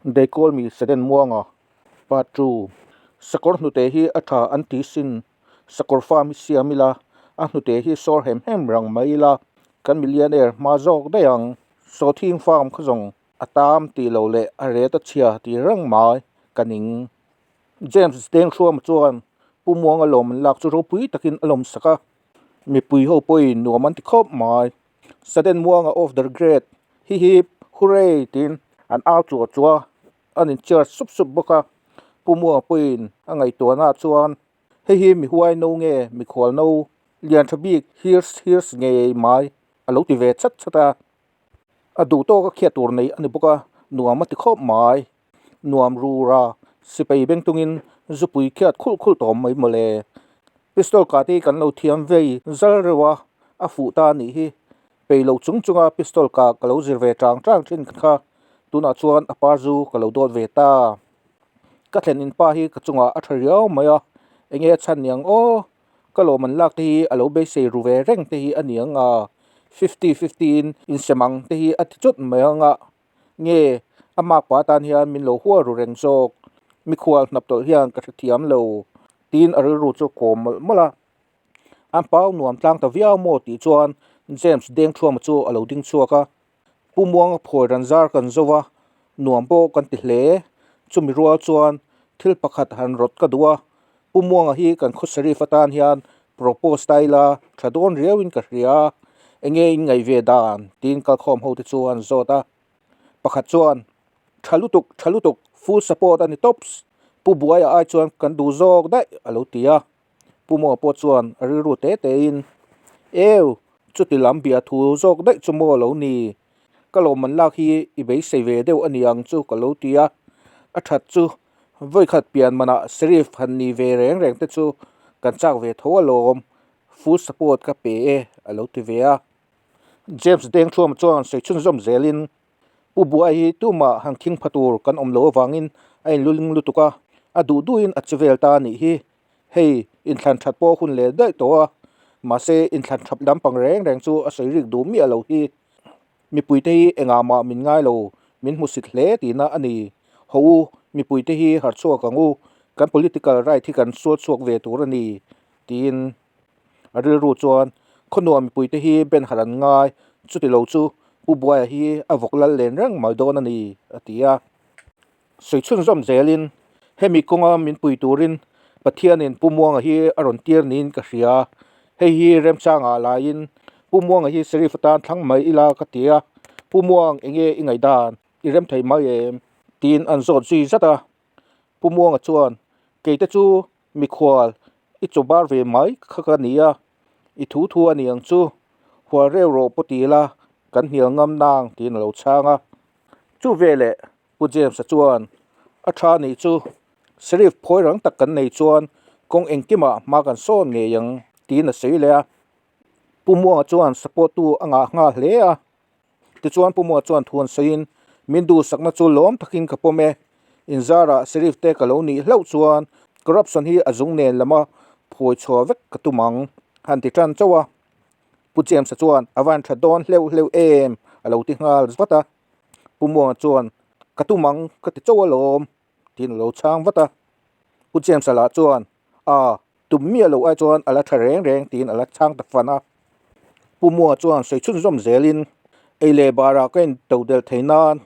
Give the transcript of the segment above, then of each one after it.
They call me Seden Muanga Part 2 Sakawr hnute hi a tha an ti sin Sakawr farm hi siam ila a hnute hi sawr hem hem rang mai ila kan millionaire hma zawk daih ang Sawthing farm kha zawng a tam tih lo leh a ret a chhia tih reng mai ka ning James Denghruama chuan Pu Muanga lawm an lak chu ropui takin a lawm sak a mipui ho pawhin nuam an ti khawp mai. Sudden Muanga of the Great hi hi hooray tiin an au chuah chuah a, an in cheer sup sup bawk a. Pu Muanga pawhin a ngaihtuahna chuan hei hi mi huai no nge mikhual no lian tha bik hirs hirs ngei mai a lo ti ve chat chat a. A duh tawk a khiat tur nei a ni bawk a, nuam a ti khawp mai. Nuam rura sipai beng tungin zupui khiat khulh khulh tawm mai mawle. Pistol kah te hi kan lo thiam vei zal reuh a, a fuh ta a nih hi. Peih loh chung chunga pistol kah ka lo zir ve chang chang thin kha tunah chuan a par zu ka lo dawt ve ta. Ka thlen in pa hi ka chungah a tha riau mai a, enge a chhan niang aw. Ka lawm an lak te hi a lo beisei ru ve reng te hi a ni ang a, fifty fifty in insem ang te hi a ti chawt mai ang a. Nge a makpa atan hian min lo hua ru reng zawk, mikhual hnap tawlh hian ka hrethiam lo tiin a rilru chu kawm mawlh mawlh a. An pau nuam tlang ta viau maw tih chuan James Dengthuama chu a lo ding chhuak a. Pu Muanga phawi ran zar kan zo a, nuam pawh kan ti hle. Chumi rual chuan thil pakhat han rawt ka duh a, Pu Muanga hi kan khaw Sheriff atan hian propose ta ila tha dawn riauin ka hria a, enge in ngaih ve dan tiin kalkhawm ho te chu an zawt a. Pakhat chuan, Tha lutuk, tha lutuk, full support a ni tawps, Pu Buaia ai chuan kan duh zawk daih a lo ti a. Pu Muanga pawh chuan a rilru te tein, Eu, chuti lam bia thu zawk daih chu maw lo ni, ka lawmman lak hi i beisei ve deuh a ni ang chu ka lo ti a, a that chu Vawikhat pian manah Sheriff han ni ve reng reng te chu kan chak ve tho alawm, full support ka pe e a lo ti ve a. James Dengthuam chuan sawi chhunzawm zelin Pu Buai hi tumah han khing pha tur kan awm lo avangin a inluling lutuk a, a duh duhin a che vel ta a nih hi. Hei inthlan that pawh hun leh daih tawh a, mahse inthlan that lampang reng reng chu a sawi rik duh miah lo hi. Mipuite hi engah mah min ngai lo, min hmusit hle tihna a ni. Ho u, mipuite hi harh chhuak ang u, kan political right hi kan sual chhuak ve tur a ni, tiin a rilru chuan khawnuam mipuite hi ben harh an ngai, chuti lo chu Pu Buaia hi a vawk lal len reng mai dawn a ni, a ti a. Sawi chhunzawm zelin hemi kawnga min pui turin Pathianin Pu Muanga hi a rawn tir niin ka hria. Hei hi remchangah laiin Pu Muanga hi Sheriff atan thlang mai ila ka ti a, Pu Muang enge i ngaihdan i rem thei mai em? tiin an zawt zui zat a. Pu Muanga chuan keite chu mikhual i chaw bar ve mai kha ka ni a, i thu thu a ni ang chu, hual reu rawh pawh ti ila kan hnial ngam nang tiin a lo chhang a. Chu veleh Pu James-a chuan a tha nih chu Sheriff phawi rang tak kan nei chuan kawng engkimah hma kan sawn ngei ang tiin a sawi leh a. Pu Muanga chuan support tu a ngah nghal hle a. Tichuan Pu Muanga chuan thu an sawiin min duhsakna chu lawm takin ka pawm e. Inzarah Sheriff te ka lo nih hlauh chuan corruption hi a zung nen lama phawi chhuah vek ka tum ang han ti tan chauh a. Pu James-a chuan a van tha dawn hleuh hleuh em a lo ti nghal vat a. Pu Muanga chuan ka tum ang ka ti chauh alawm tiin a lo chhang vat a. Pu James-a lah chuan a tum miah loh ai chuan a la tha reng reng tiin a la chhang ta fan a. Pu Muanga chuan sawi chhunzawm zelin ei leh barah ka in to del thei nan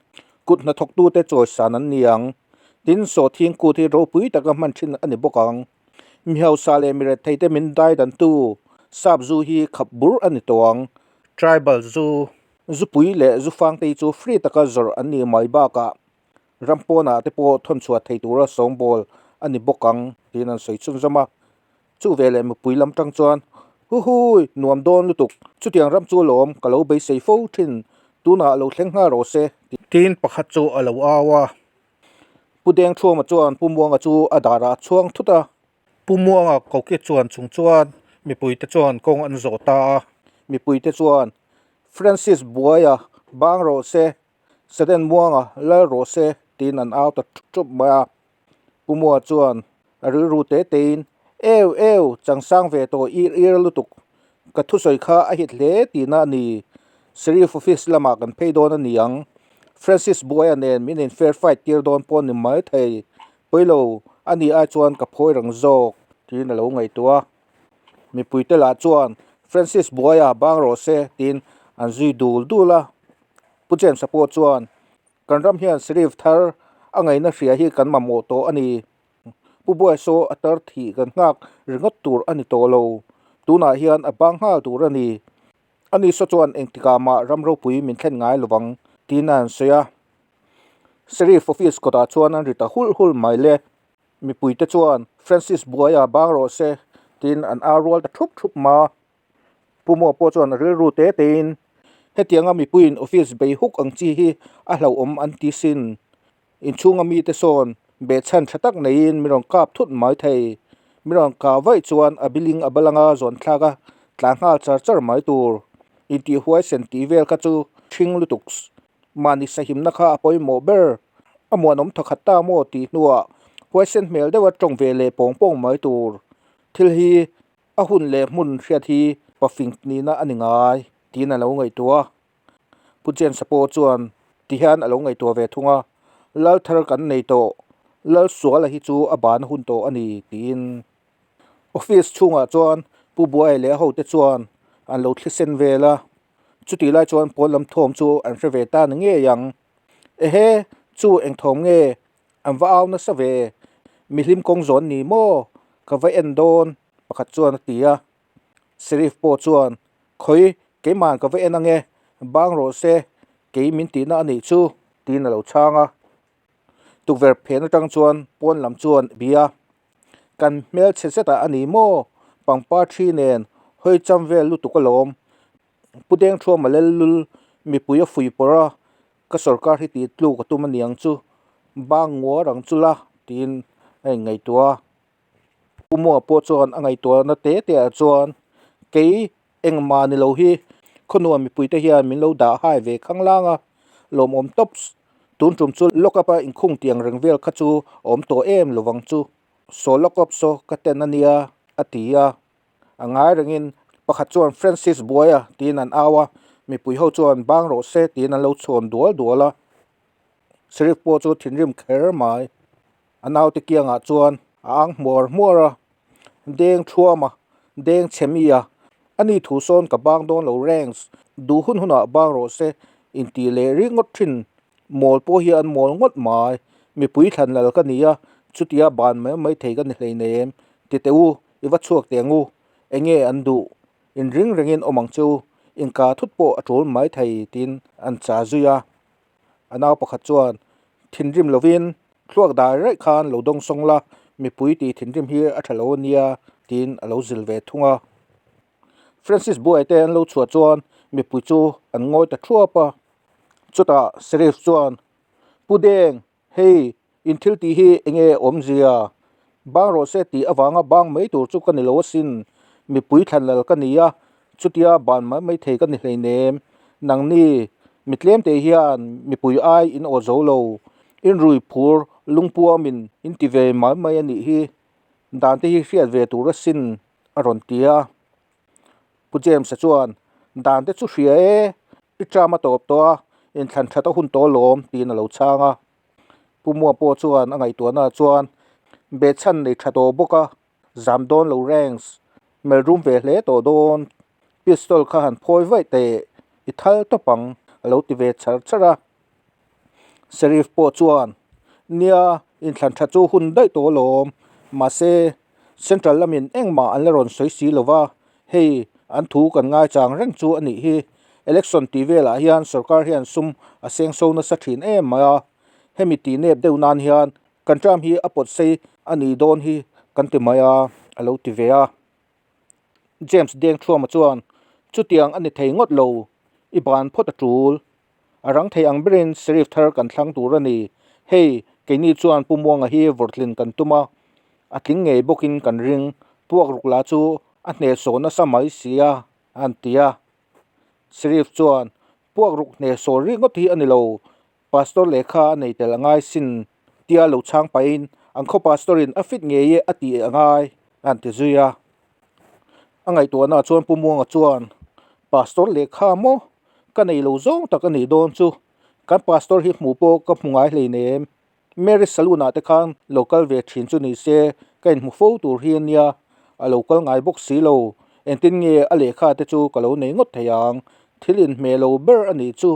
kut hnathawktute chawisan an ni ang. Tin, sawhthing kut hi ropui taka hman thin a ni bawk ang. Mi hausa leh mi rethei te min dai dan tu sap zu hi khap bur a ni tawh ang. Tribal zu, zupui leh zufang te hi chu free taka zawrh an nih mai bakah ram pawnah te pawh thawn chhuah thei tura sawngbawl a ni bawk ang tiin an sawi chhunzawm a. Chu veleh mipui lam tang chuan Huhui nuam dawn lutuk, chutiang ram chu lawm ka lo beisei fo thin, tunah lo thleng nghal rawh se tiin pakhat chu a lo au a. Pu Dengthuama chuan Pu Muanga chu a darah a chhuang thut a. Pu Muanga koki chuan chung chuan mipuite chuan kawng an zawh ta a. Mipuite chuan, Francis Buaia bang rawh se, Seden Muanga lal rawh se tiin an au ta thup thup mai a. Pu Muanga chuan a rilru te tein, Eu, eu, changsang ve tawh ir ir lutuk, ka thusawi kha a hit hle tihna a ni. Sheriff office lamah kan phei dawn a ni ang. Francis Buaia nen min in fair fight tir dawn pawh ni mai thei. Pawilo, a ni ai chuan ka phawi rang zawk, tiin a lo ngaihtuah a. Mipuite lah chuan Francis Buaia bang rawh se tiin an zui dul dul a. Pu James-a pawh chuan, Kan ram hian Sheriff thar a ngaihna hria hi kan mamawh tawh a ni. Pu Buaia saw a tar thih kan nghak ringawt tur a ni tawh lo. Tunah hian a bang nghal tur a ni. Ani saw chuan engtikah mah ram ropui min thlen ngai lovang tiin a han sawi a. Sheriff office kawtah chuan an ri ta hulh hulh mai le. Mipuite chuan Francis Buaia bang rawh se tiin an au rual ta thup thup ma. Pu Maw pawh chuan a rilru te tein hetianga mipuiin office bei huk ang chi hi a hlauhawm an ti sin. Inchhunga mite sawn behchhan tha tak neiin mi rawn kap thut mai thei. Mi rawn kah vaih chuan a biling a balanga zawn thlak a tlan nghal char char mai tur. Intih huaisen tih vel kha chu ṭhing lutuk mahni sahimna kha a pawimawh ber. A muanawm thawkhat ta maw tih hnuah huaisen hmel deuha ṭawng ve leh pawng pawng mai tur. Thil hi a hun leh hmun hriat hi pafing nihna a ni ngai tiin a lo ngaihtuah a. Pu James-a pawh chuan ti hian a lo ngaihtuah ve thung a, Lal thar kan nei tawh, Lal Suala hi chu a ban hun tawh a ni tiin. Office chhungah chuan Pu Buai leh a hote chuan an lo thlisen vel a, chutih lai chuan pawn lam thawm chu an hre ve ta ni ngei ang. Ehe, chu eng thawm nge an va au nasa ve, mihlim kawng zawn ni maw ka va en dawn pakhat chuan a ti a. Sheriff pawh chuan, Khawi, keimah ka va en ange, bang rawh se, kei min tihna a nih chu, tiin a lo chhang a. Tukverh phen atang chuan pawn lam chuan bia, Kan hmelchhe zetah a ni maw? Pangpar thi nen hawi cham vel lutuk alawm. Pu Dengthuama lel lul mipui a fui pawrh a, ka sorkar hi tih tluk a tum a niang chu, bang nguar ang chu la, tiin a inngaihtuah a. Pu Mua pawh chuan a ngaihtuahna te te ah chuan kei engmah ni lo hi khawnuam mipui te hian min lo dah hai ve khanglang a, lawmawm tawps. Tun tum chu lock up a inkhung tiang reng vel kha chu a awm tawh em lovang chu. Saw lock up saw ka ten a nia a ti a, a ngai rengin pakhat chuan Francis Buaia tiin an au a, mipui ho chuan bang rawh se tiin an lo chhawn dual dual a. Sheriff pawh chu thinrim kher mai. A naute kiangah chuan a ang hmuar hmuar a, deng thuam a, deng chhe mi a, a ni thu sawn ka bang dawn lo rengs, duh hun hunah bang rawh se intih leh rik ngawt thin, mawl pawh hi an mawl ngawt mai, mipui thlan lal ka ni a, chutia ban mai mai thei ka ni hleinem, ti teh u, i va chhuak teh ang u, enge an duh, inring rengin awm ang che u, inka thut pawh a tul mai thei tiin an cha zui a. A nau pakhat chuan thinrim lovin thluak dai raih khan lo dawng sawng la, mipui tih thinrim hi a tha lo a nia tiin a lo zil ve thung a. Francis Buai te an lo chhuah chuan mipui chu an ngawi ta thuap a. Chutah Sheriff chuan, Pu Deng, hei In thil tih hi enge awmzia? Bang rawh se tih avanga bang mai tur chu ka ni lo asin. Mipui thlanlal ka ni a, chutia ban mai mai thei ka ni hleinem. Nangni, mi tlemte hian mipui ai in aw zo lo. In rui phur lungpuamin in ti ve mai mai a nih hi. Dan te hi hriat ve tur asin, a rawn ti a. Pu James-a chuan, Dan te chu hria e, i term a tawp tawh a, inthlan that a hun tawh alawm, tiin a lo chhang a. Pu Mua pawh chuan a ngaihtuahna chuan behchhan nei tha tawh bawk a, zam dawn lo rengs, melh rum ve hle tawh dawn, pistol kha han phawi vaih teh, i thal tawp ang a lo ti ve char char a. Sheriff pawh chuan, Nia, inthlan tha chu hun daih tawh alawm, mahse Central lamin engmah an la rawn sawi si lo va, hei an thu kan ngaichang reng chu a nih hi. Election tih velah hian sorkar hian sum a seng so nasa thin em mai a, hemi tih nep deuh nan hian kan term hi a pawt sei a nih dawn hi kan ti mai a, a lo ti ve a. James Dengthuama chuan, Chutiang a ni thei ngawt lo, i ban phawt a tul. A rang thei ang berin Sheriff thar kan thlang tur a ni. Hei, keini chuan Pu Muanga hi vawrtlin kan tum a, a tling ngei bawkin kan ring. Puak ruk lah chu a hnehsawh nasa mai si a, a han ti a. Sheriff chuan, Puak ruk hnehsawh rik ngawt hi a ni lo, Pastor lehkha a nei tel a ngai sin, tia lo chhang pahin an khaw Pastor-in a fit ngei e a tih a ngai, a han ti zui a. A ngaihtuahna chuan Pu Muanga chuan, Pastor lehkha maw? Ka nei lo zawng tak a nih dawn chu. Kan pastor hi hmuh pawh ka hmu ngai hleinem. Mary Saloon ah te khan lo kal ve thin chu ni se ka inhmu fo tur hi a nia, a lo kal ngai bawk si lo. Engtin nge a lehkha te chu ka lo nei ngawt thei ang, thil inhmeh lo ber a nih chu.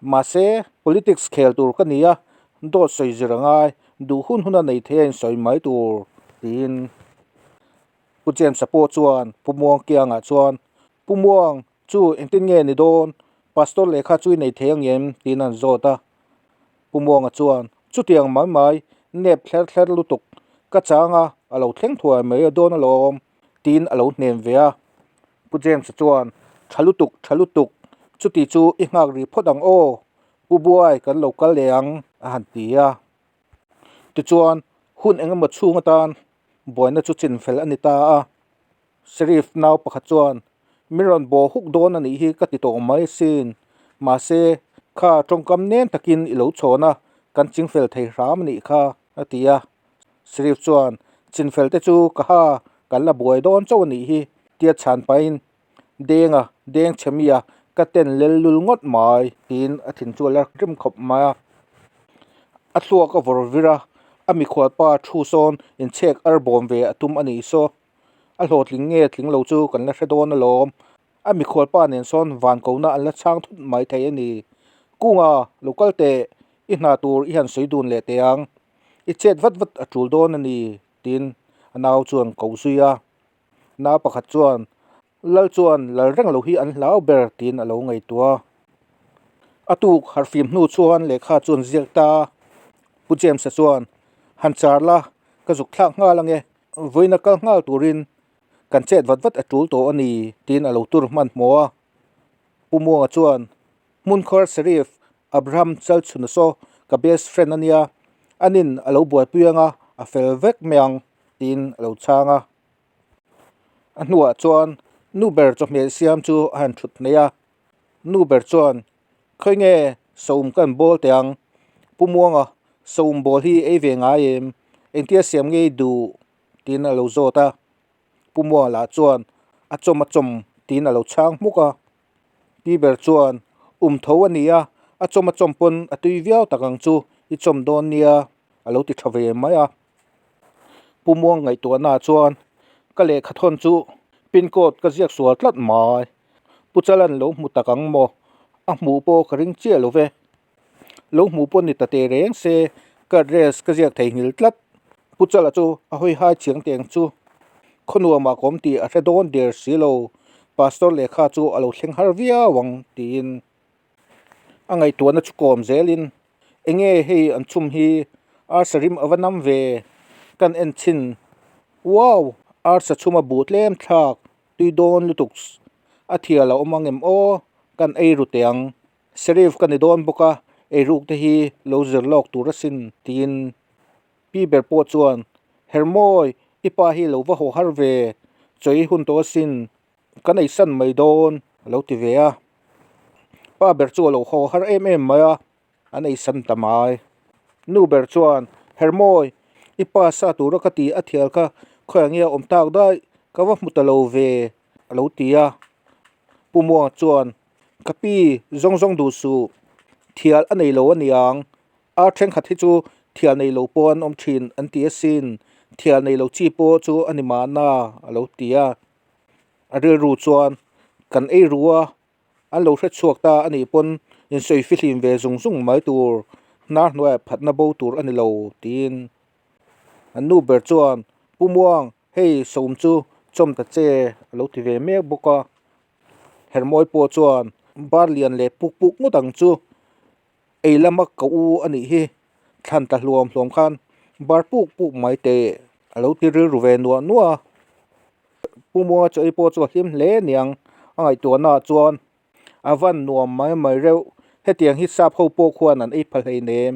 Mahse, politics khel tur ka ni a, dawt sawi zir a ngai, duh hun huna nei thei a insawi mai tur, tiin Pu James-a pawh chuan Pu Muangkianga chuan, Pu Muang, chu engtin nge ni dawn? Pastor lehkha chu i nei thei angem? tiin an zawt a. Pu Muanga chuan, Chutiang mai mai, nep thler thler lutuk, ka chang a, a lo thleng thuai mai a dawn alawm, tiin a lo hnem ve a. Pu James-a chuan, Tha lutuk, tha lutuk, chuti chu i nghak rih phawt ang aw, Pu Buai kan lo kal leh ang, a han ti a. Tichuan, hun eng emaw chhung atan buaina chu chinfel a ni ta a. Sheriff nau pakhat chuan, Min rawn bawh huk dawn a nih hi ka ti tawh mai asin. Mahse, kha tawngkam nen takin i lo chhawn a, kan chingfel thei hram a nih kha, a ti a. Sheriff chuan, Chinfel te chu ka ha, kan la buai dawn chauh a nih hi, tia chhan pahin, Denga, deng chhe mi a, ka ten lel lul ngawt mai, tiin a thin chu a la rim khawp mai a. A thluak a vawr vir a, a mikhualpa thu sawn inchhek ar bawm ve a tum a nih saw. A hlawhtling nge tling lo chu kan la hre dawn alawm. A mikhualpa nen sawn van kona an la chhang thut mai thei a ni. Kunga, lo kal teh, i hna tur i han sawi dun leh teh ang. I chet vat vat a tul dawn a ni, tiin a nau chuan ko zui a. Nau pakhat chuan, Lal chuan lal reng lo hi an hlau ber, tiin a lo ngaihtuah a. A tuk harhfim hnu chuan lehkha chuan ziak ta a. Pu James-a chuan, Han char la, ka zuk thlak nghal ange. Vawiina kal nghal turin kan chet vat vat a tul tawh a ni, tiin a lo tur hmanhmawh a. Pu Muanga chuan, Hmunkhawr Sheriff Abraham Chalchhuna saw ka best friend a nia, anin a lo buaipui anga a fel vek mai ang, tiin a lo chhang a. A hnuah chuan nu ber chawhmeh siam chu a han thut hnaih a, nu ber chuan, Khawi nge saum kan bawl teh ang? Pu Muanga, saum bawl hi ei ve ngai em? Engtia siam ngei duh? tiin a lo zawt a. Pu Muanga lah chuan, A chawm a chawm tiin a lo chhang hmuk a. Pi ber chuan, Um tho a nia, a chawm a chawm pawn a tui viau tak ang chu, i chawm dawn nia a lo ti tha ve mai a. Pu Muang ngaihtuahna chuan, Ka lehkha thawn chu pin code ka ziak sual tlat mai. Pu Chalan lo hmu tak ang maw? A hmuh pawh ka ring chiah lo ve. Lo hmuh pawh ni ta teh reng se, ka address ka ziak theihnghilh tlat. Pu Chala chu a hawi hai chiang teng chu khaw nuamah ka awm tih a hre dawn der si lo. Pastor lehkha chu a lo thleng har viau ang tiin a ngaihtuahna chu kawm zelin Enge hei an chhum hi arsa rim ava nam ve kan en chhin wow arsa chhuma buh tlem thlak tui dawn lutuk a thial a awm ang em aw kan ei ru teh ang Sheriff ka ni dawn bawk a eiruk te hi lo zir lawk tur asin tiin pi ber pawh chuan Hermawi i pa hi lo va haw har ve chawi hun tawh asin Kan ei san mai dawn a lo ti ve a, pa ber chu a lo haw har em em mai a, an ei san ta mai. Nu ber chuan, Hermawi, i pa sa tura ka ti a thial kha khawiah nge a awm tak daih, ka va hmu ta lo ve a lo ti a. Pu Muanga chuan, Ka pi, zawng zawng duh suh, thial a nei lo a niang, Ar thenkhat hi chu thial nei lo pawh an awm thin an ti asin, thial nei lo chi pawh chu a ni mahna a lo ti a. A rilru chuan kan ei ru a, an lo hre chhuak ta a nih pawn insawi fihlim ve zung zung mai tur, hnar hnuaiah phatna bo tur a ni lo tiin an nu ber chuan Pu Muang hei sawm chu chawm ta che a lo ti ve mek bawk a. Hermawi pawh chuan bar lian leh puk puk ngawt ang chu Ei lama ka u a nih hi thlan ta hluam hluam khan bar puk puk mai teh a lo ti rilru ve nuah nuah a. Pu Muanga chaw ei pawh chu a hlim hle niang a ngaihtuahna ah chuan a van nuam mai mai reuh. Hetiang hi sap ho pawh khuan an ei pha hleinem.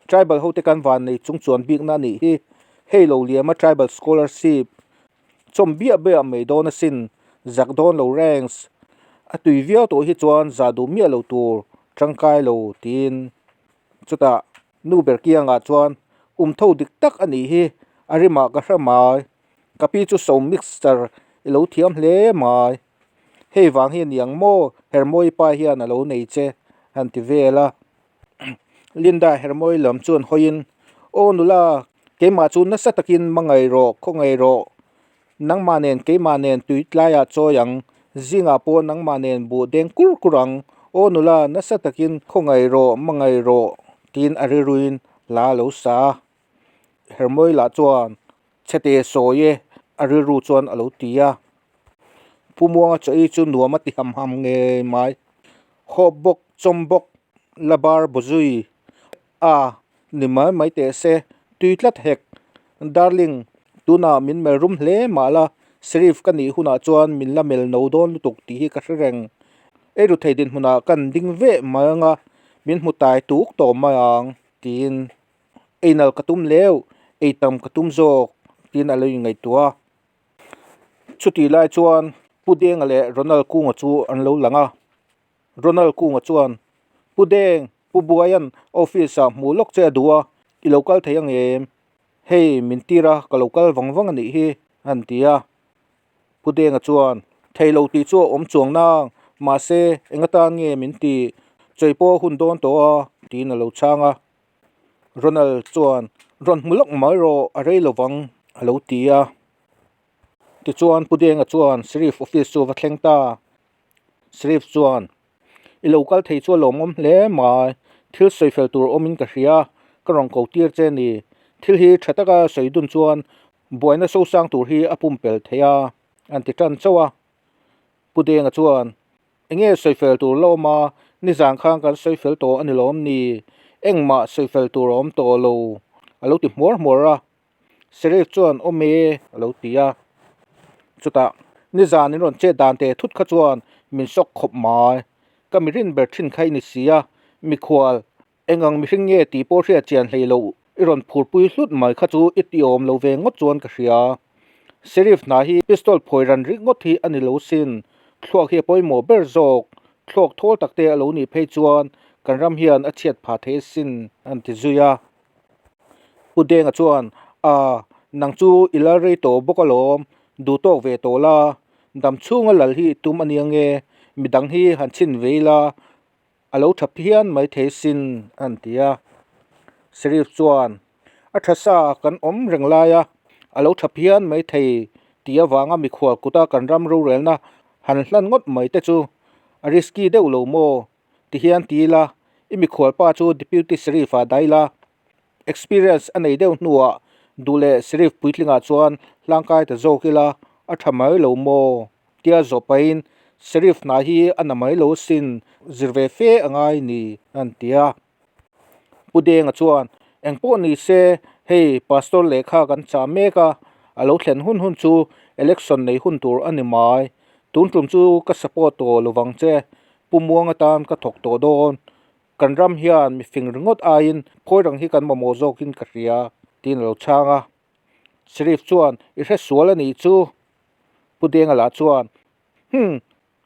Tribal ho te kan van nei chung chuan bikna a nih hi. Hei lo liama tribal scholarship chawm biah biah mai dawn asin zak dawn lo rengs. A tui viau tawh hi chuan zah duh miah lo tur tangkai lo tiin chutah nu ber kiangah chuan um tho dik tak a nih hi a rimah ka hre mai ka pi chu so mixture i lo thiam hle mai hei vang hi a niang maw Hermawi pa hian a lo nei che han ti vel a. Linda Hermawii lam chuan hawiin, Aw nula, keimah chu nasa takin hmangaih rawh, khawngaih rawh. Nangmah nen keimah nen tui tlaiah chawi ang, zingah pawh nangmah nen buh deng kur kur ang. Aw nula, nasa takin khawngaih rawh, hmangaih rawh, tiin a riruin hla a lo sa a. Hermawii lah chuan chhete sawi e, a rilru chuan a lo ti a. Pu Muanga chaw ei chu nuam a ti ham ham ngei mai. Hawp bawk, chawm bawk, la bar bawzui a ni mai mai teh se, tui tlat hek. Darling, tunah min mel rum hle mah la, Sheriff ka nih hunah chuan min la mel no dawn lutuk tih hi ka hre reng. Eiru thei dinhmunah kan ding veh mai anga min hmu tai tuk tawh mai ang, tiin einal ka tum leu, ei tam ka tum zawk, tiin a lo inngaihtuah a. Chutih lai chuan Pu Denga leh Ronald Kunga chu an lo lang a. Ronald Kunga chuan, Pu Deng, Pu Buaia'n office ah hmuh lawk che a duh a, i lo kal thei ang em? Hei, min tir a, ka lo kal vang vang a nih hi, a han ti a. Pu Denga chuan, Thei lo tih chu a awm chuang nang, mahse, eng atan nge min tih? Chawi pawh a hun dawn tawh a, tiin a lo chhang a. Ronald chuan, Rawn hmu lawk mai rawh, a rei lovang, a lo ti a. Tichuan, Pu Denga chuan Sheriff office chu a va thleng ta. Sheriff chuan, I lo kal thei chu a lawmawm hle mai, thil sawi fel tur awmin ka hria, ka rawn ko tir che ni. Thil hi tha taka sawi dun chuan buaina sosang tur hi a pumpelh thei a, an ti tan chauh a. Pu Denga chuan, Enge sawi fel tur la awm a, nizan khan kan sawi fel tawh a ni lawm ni, engmah sawi fel tur a awm tawh lo, a lo ti hmuar hmuar a. Sheriff chuan awm e a lo ti a, chutah nizan in rawn chet dan teh thut kha chuan min sawk khawp mai, ka mi rin ber thin kha i ni si a, mikhual eng ang mihring nge tih pawh hriat chian hlei loh i rawn phurpui hlut mai kha chu i ti awm lo ve ngawt chuan ka hria. Sheriff hna hi pistol phawi ran rik ngawt hi a ni lo sin, thluak hi a pawimawh ber zawk, thluak thawl tak te a lo nih phei chuan kan ram hian a chhiat phah thei asin an ti zui a. Pu Denga chuan, A, nang chu i lal rei tawh bawk alawm, duh tawk ve tawh la, dam chhunga lal hi i tum a nia nge, midang hi han chhin ve ila, a lo tha phian mai thei sin, a han ti a. Sheriff chuan, A tha sa kan awm reng lai a, a lo tha phian mai thei tih avanga mikhual kuta kan ram rorelna han hlan ngawt mai te chu a risky deuh lo maw? Tihian ti ila, i mikhualpa chu Deputy Sheriff ah dah ila, experience a nei deuh hnuah duh leh Sheriff puitlingah chuan hlangkai ta zawk ila a tha mai lo maw? Tia zawh pahin Sheriff hna hi a na mai lo sin, zir ve fe a ngai ni, a han ti a. Pu Denga chuan, Engpawh ni se, hei Pastor lehkha kan chah mek a, a lo thlen hun hun chu election nei hun tur a ni mai. Tun tum chu ka support tawh lovang che, Pu Muang atan ka thawk tawh dawn. Kan ram hian mifing ringawt aiin phawi rang hi kan mamawh zawkin ka hria, tiin a lo chhang a. Sheriff chuan, I hre sual a nih chu. Pu Denga lah chuan, Hum,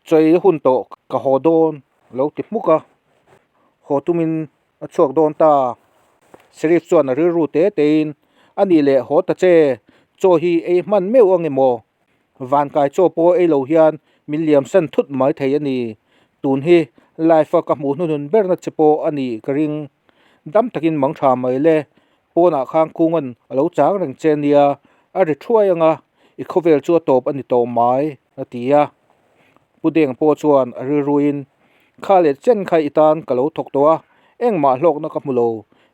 chawi hun tawh ka haw dawn, a lo ti hmuk a. Haw tumin a chhuak dawn ta. Sheriff chuan a rilru te tein, A nih leh haw ta che, chaw hi ei hman meuh ang emaw? Vankai chaw pawh ei lo hian min liam san thut mai thei a ni. Tun hi life a ka hmuh hnuhnun berna che pawh a nih ka ring. Dam takin mang tha mai le, pawnah khan kunga'n a lo chang reng che nia, a ri thuai anga i khawvel chu a tawp a ni tawh mai, a ti a. Pu Deng pawh chuan a rilruin, Kha leh chen kha i tan ka lo thawk tawh a, engmah hlawkna ka hmu lo,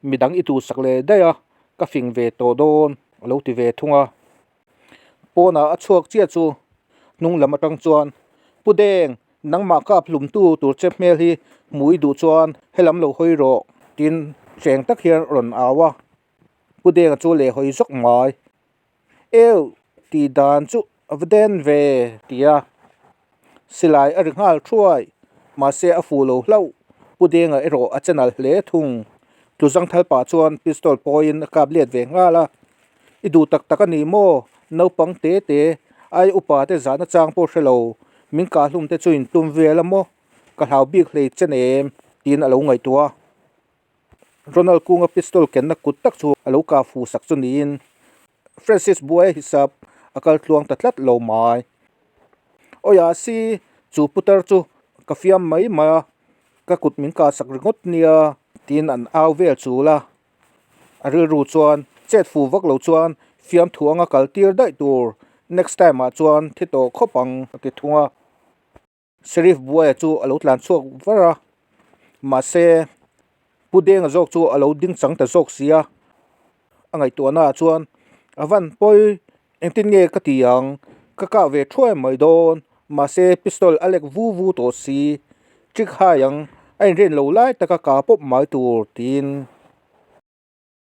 midang i duhsak leh daih a, ka fing ve tawh dawn, a lo ti ve thung a. Pawnah a chhuak chiah chu hnung lam atang chuan, Pu Deng, nangmah kap hlumtu tur che hmel hi hmuh i duh chuan helam lo hawi rawh, tiin cheng tak hian a rawn au a. Pu Denga chu lehhawi zawk mai. Eu, tih dan chu a va den ve, ti a. Silai a ri nghal thuai, mahse a fuh lo hlauh. Pu Denga erawh a che nal hle thung. Tluzang thal pah chuan pistol pawiin a kap let ve nghal a. I duh tak tak a ni maw? Naupang te te, ai upa te zahna chang pawh hre lo, min kah hlum te chu in tum vel a maw? Ka hlau bik hlei che nem, tiin a lo ngaihtuah a. Ronald Kunga pistol kenna kut tak chu a lo kah fuh sak chu niin Francis buai hisap a kal tluang ta tlat lo mai. Awiah si, chu putar chu ka fiam mai mai a, ka kut min kah sak ringawt nia. Tiin an au vel chul a. A rilru chuan chet fu vak lo chuan fiamthu anga kal tir daih tur next time ah chuan thi tawh khawp ang a ti thung a. Sheriff Buaia chu a lo tlan chhuak var a, mahse Pu Denga zawk chu a lo ding chang ta zawk si a. A ngaihtuahna ah chuan a van pawi engtin nge ka ti ang, ka kah ve thuai mai dawn, mahse pistol a lek vu vu tawh si, trick hai ang a inren lo lai taka kah pawp mai tur tiin.